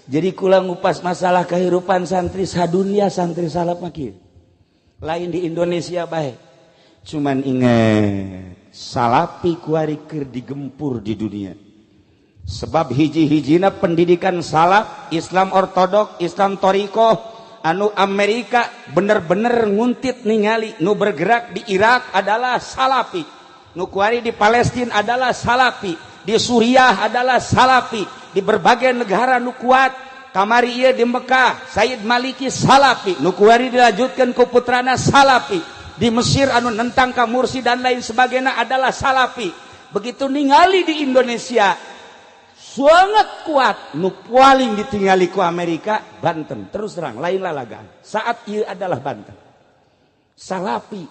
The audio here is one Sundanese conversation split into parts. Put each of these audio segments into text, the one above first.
Jadi kula ngupas masalah kehidupan santri sadunia, santri salaf mah kieu. Lain di Indonesia bae. Cuman ingat, salapi kuari keur digempur di dunia. Sebab hiji-hijina pendidikan salaf, Islam ortodok, Islam toriko, anu Amerika bener-bener nguntit ningali nu bergerak di Irak adalah salapi, nu kuari di Palestina adalah salapi, di Suriah adalah salapi, di berbagai negara nu kuat. Kamari ieu di Mekah Said Maliki salapi, nu kuari dilanjutkan ku putrana salapi. Di Mesir anu nentang ka Mursi dan lain sebagainya adalah salapi. Begitu ningali di Indonesia sangat kuat, nu paling ditinggali ku Amerika Banten. Terus terang, lain lalagaan saat ieu adalah Banten salapi.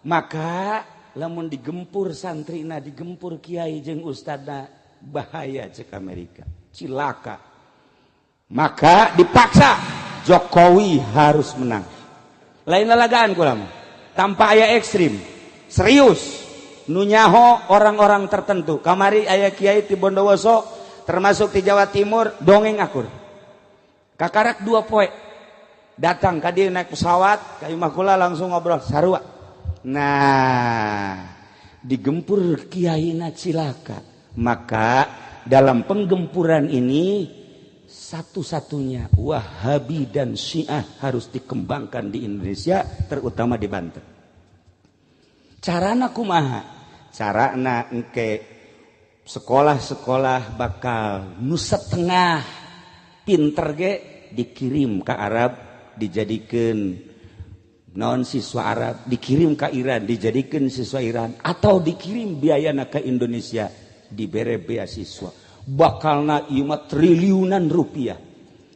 Maka lamun digempur santrina, digempur kiai jeung ustadna, bahaya cek Amerika, cilaka. Maka dipaksa Jokowi harus menang. Lain lalagaan kula mah, tanpa aya ekstrim, serius. Nu nyaho orang-orang tertentu. Kamari aya kiai ti Bondowoso, termasuk di Jawa Timur, dongeng akur kakarak 2 poe datang ka dieu naik pesawat ka imah kula, langsung ngobrol sarua. Nah, digempur kiaina cilaka. Maka dalam penggempuran ini satu-satunya Wahabi dan Syiah harus dikembangkan di Indonesia, terutama di Banten. Carana kumaha? Carana engke sekolah-sekolah bakal nu setengah pinter ge dikirim ke Arab, dijadikan non siswa Arab, dikirim ke Iran, dijadikan siswa Iran, atau dikirim biayana ke Indonesia, dibere beasiswa. Bakalna ieu mah triliunan rupiah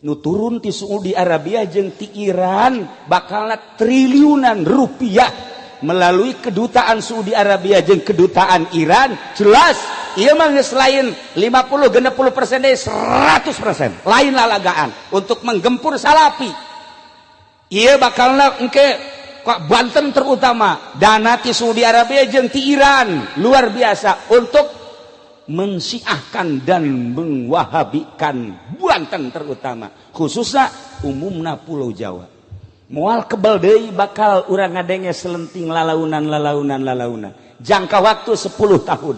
nu turun ti Saudi Arabia jeung ti Iran. Bakalna triliunan rupiah melalui kedutaan Saudi Arabia jeung kedutaan Iran. Jelas ieu mah geus lain 50 60% deui, 100%, lain lalagaan untuk menggempur salapi. Ieu bakalna engke kok Banten terutama dana ti Saudi Arabia jeung ti Iran luar biasa untuk mensiahkan dan mengwahabikan Banten terutama, khususnya umumna Pulau Jawa. Moal kebal deui bakal urang ngadenge selenting lalaunan, lalaunan, lalaunan. Jangka waktu 10 tahun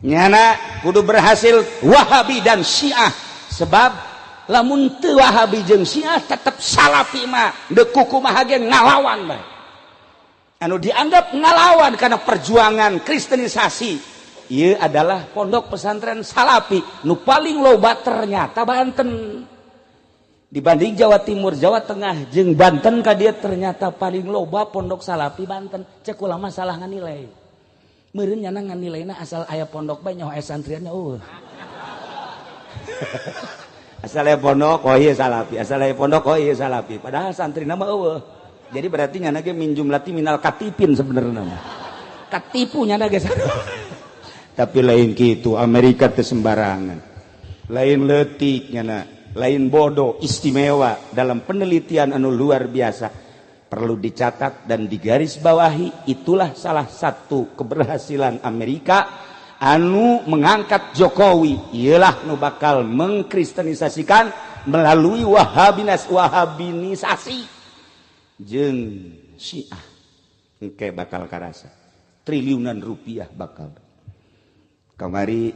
nyana kudu berhasil Wahabi dan Syiah, sebab lamun teu Wahabi jeung Syiah tetep salafi mah deuk kumaha ge ngalawan bae. Anu dianggap ngalawan karena perjuangan kristenisasi ieu adalah pondok pesantren salafi nu paling loba ternyata Banten. Dibanding Jawa Timur, Jawa Tengah jeung Banten ka dieu, ternyata paling loba pondok salafi Banten. Cek ulama salah nganilai meureun, nyana nganilaina asal aya pondok bae, nyaho aya santriannya. Oh, asal aya pondok, oh iya salafi, asal aya pondok, oh iya salafi, padahal santri mah euweuh. Jadi berarti nyana ge min jumlati minal katipin, sebenarnya mah katipu nyana ge. Tapi lain gitu, Amerika teh sembarangan, lain letik nyana, lain bodoh, istimewa dalam penelitian anu luar biasa. Perlu dicatat dan digarisbawahi, itulah salah satu keberhasilan Amerika anu mengangkat Jokowi, ialah nu bakal mengkristenisasikan melalui Wahabinas, Wahabinisasi jeung Syiah. Engke bakal karasa triliunan rupiah bakal. Kamari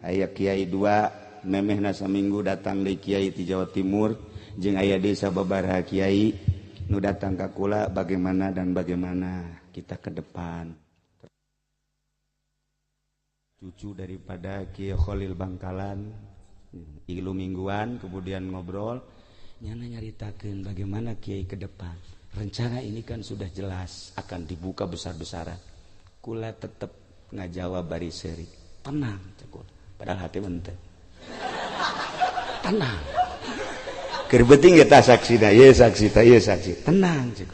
aya kiai dua, memehna saminggu datang di kiai di Jawa Timur jeung aya desa babaraha kiai nu datang ka kula, bagaimana dan bagaimana kita ke depan. Cucu daripada Kiai Khalil Bangkalan ilu mingguan, kemudian ngobrol, nyana nyaritakeun bagaimana kiai ke depan. Rencana ini kan sudah jelas akan dibuka besar-besaran. Kula tetep ngajawab bari seri, "Tenang," cek, padahal hati ente tenang. Keur penting kita saksi dah, ye saksi ta, ye saksi. "Tenang," cek.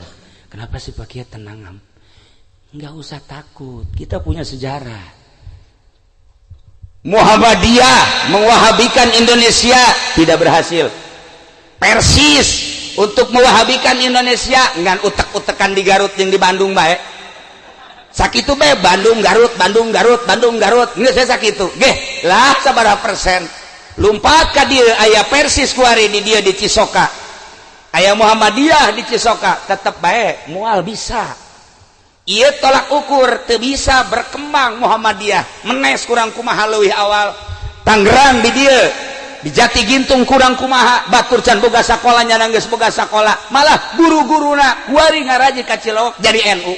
"Kenapa sih, Pak Kiai, tenang?" Am, nggak usah takut, kita punya sejarah. Muhammadiyah mengwahabikan Indonesia tidak berhasil. Persis untuk mewahabikan Indonesia ngan utek-utekan di Garut yang di Bandung bae. Sakitu bae, Bandung Garut, Bandung Garut, Bandung Garut, geus saya sakitu. Geh, lah sabaraha persen. Lumpat ka dieu aya Persis kuari di dieu di Cisoka. Aya Muhammadiyah di Cisoka, tetep bae moal bisa. Ieu tolak ukur teu bisa berkembang Muhammadiyah. Menes kurang kumaha leuwih awal. Tangerang di dieu di Jati Gintung kurang kumaha, batur can boga sakola, nyana geus boga sakola, malah guru-guruna kuari ngaraji ka Cilawak jadi NU.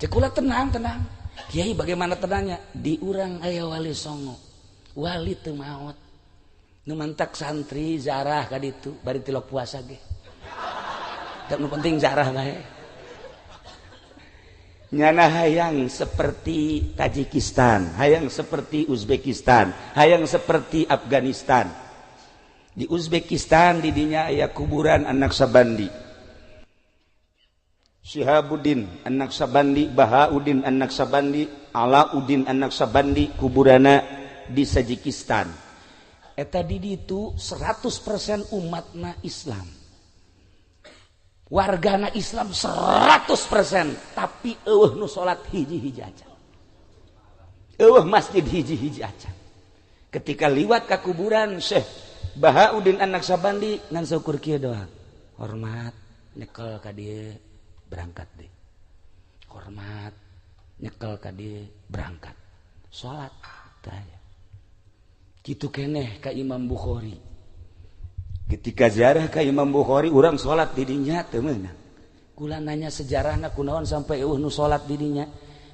Cek kula tenang, tenang. Kiai, bagaimana tenangnya? Di urang aya Wali Songo. Wali teu maot. Nu mantak santri zarah ka ditu bari tilok puasa ge. Da nu penting zarah bae. Nyana hayang seperti Tajikistan, hayang seperti Uzbekistan, hayang seperti Afghanistan. Di Uzbekistan di dinya aya kuburan anak Sabandi. Syihabuddin anak Sabandi, Bahauddin anak Sabandi, Alauddin anak Sabandi, kuburana di Tajikistan. Eta di ditu 100% umatna Islam. Wargana Islam 100%, tapi eueuh nu salat hiji-hiji aja. Eueuh masjid hiji-hiji aja. Ketika liwat ka kuburan Syekh Bahauddin anak Sabandi ngan saukur kieu doang. Hormat, nyekel ka dieu, berangkat deh. Hormat, nyekel ka dieu, berangkat. Salat teu aya. Kitu keneh ka Imam Bukhari. Ketika ziarah ka Imam Bukhari, urang salat di dinya teu meunang. Kula nanya sejarahna kunaon sampai eueuh nu salat di dinya.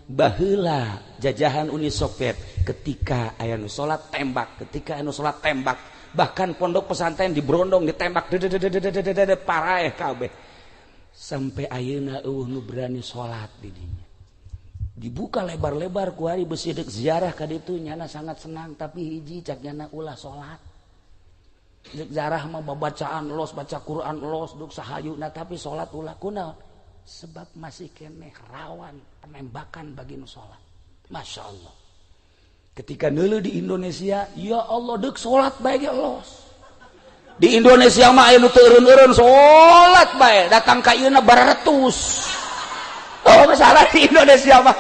Baheula jajahan Uni Soviet, ketika aya nu salat tembak, ketika aya nu salat tembak, bahkan pondok pesantren diberondong, ditembak, paraeh kabeh. Sampai ayeuna eueuh nu berani salat di dinya. Dibuka lebar-lebar kuari besi deuk ziarah ka ditu, nyana sangat senang, tapi hiji cak nyana, ulah salat. Dek zarah mah babacaan los, baca Quran los, duk sahayuna, tapi salat ulah. Kunaon? Sebab masih keneh rawan penembakan bagi nu salat. Masya Allah. Ketika neuleuh di Indonesia, ya Allah, deuk salat bae ge los. Di Indonesia mah aya nu teu eureun-eureun salat bae, datang ka ieuna baratus. Oh, masalah di Indonesia mah.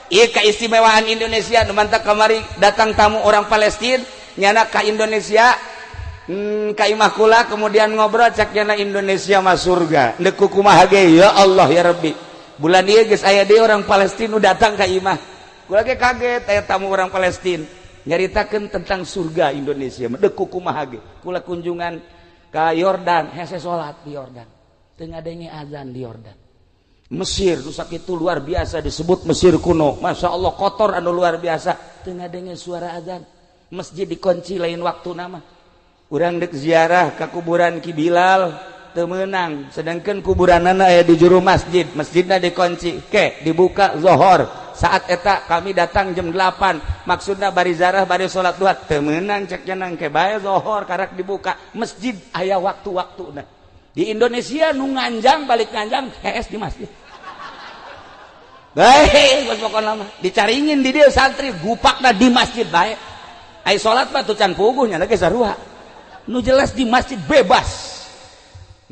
Ieu keistimewaan Indonesia nu mantak kamari datang tamu orang Palestina, nyana ka Indonesia, ka imah kula, kemudian ngobrol, cak nyana Indonesia mah surga. Deuk kumaha ge, ya Allah ya Rabbi. Bulan ieu geus aya deui orang Palestina nu datang ka imah. Kula ge kaget aya tamu orang Palestina nyaritakeun tentang surga Indonesia. Deuk kumaha ge. Kula kunjungan ka Yordan, hese salat di Yordan. Teu ngadenge azan di Yordan. Mesir nu sakitu luar biasa disebut Mesir kuno. Masya Allah, kotor anu luar biasa. Teu ngadenge suara azan. Masjid dikunci lain waktu nama. Urang dek ziarah ke kuburan Ki Bilal teu meunang, sedangkan kuburanana aya di juru masjid, masjidna dikunci. Ke dibuka zohor. Saat eta kami datang jam 8, maksudna bari ziarah bari salat duha, teu meunang cek nang ke bae zohor karak dibuka. Masjid aya waktu-waktuna. Di Indonesia nu nganjang balik nganjang hees di masjid. Baik, geus pokona mah dicaringin di dieu santri gupakna di masjid bae. Ai salat mah tuh can puguh nya ge sarua. Nu jelas di masjid bebas.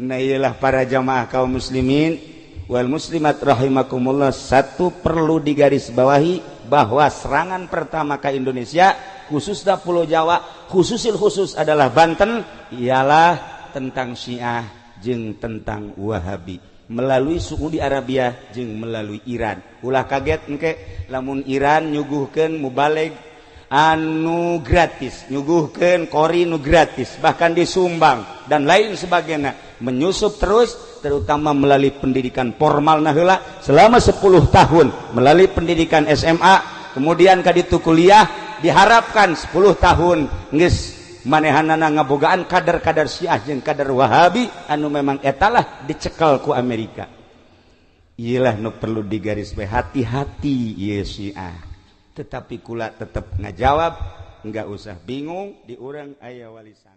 Nah, iyalah para jamaah kaum muslimin wal muslimat rahimakumullah, satu perlu digarisbawahi bahwa serangan pertama ke Indonesia, khususnya Pulau Jawa, khususil khusus adalah Banten, ialah tentang Syiah jeung tentang Wahabi melalui Saudi Arabia jeung melalui Iran. Ulah kaget engke lamun Iran nyuguhkeun mubalig anu gratis, nyuguhkeun qori nu gratis, bahkan disumbang dan lain sebagainya, menyusup terus, terutama melalui pendidikan formal nah heula selama 10 tahun melalui pendidikan SMA, kemudian kaditu kuliah. Diharapkan 10 tahun geus manehanana ngabogaan kader-kader Syiah jeung kader Wahabi anu memang etalah dicekel ku Amerika. Iyalah nu perlu digaris hati-hati ieu Syiah. Tetapi kula tetap ngajawab, nggak usah bingung, di urang aya Wali Sanga.